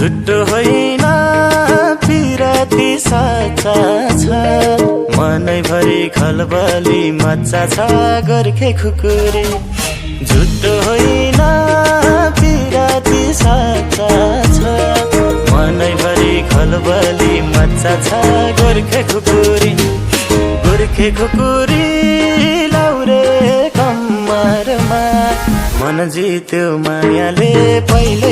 झुट्टो होइन पिराती साचा छ मनैभरि खलबली मच्चा छ गोर्खे खुकुरी झुट्टो होइन पिराती साचा छ मनैभरि खलबली मच्चा छ गोर्खे खुकुरी लाउरे कम्मरमा मन जित्यो मायाले पहिला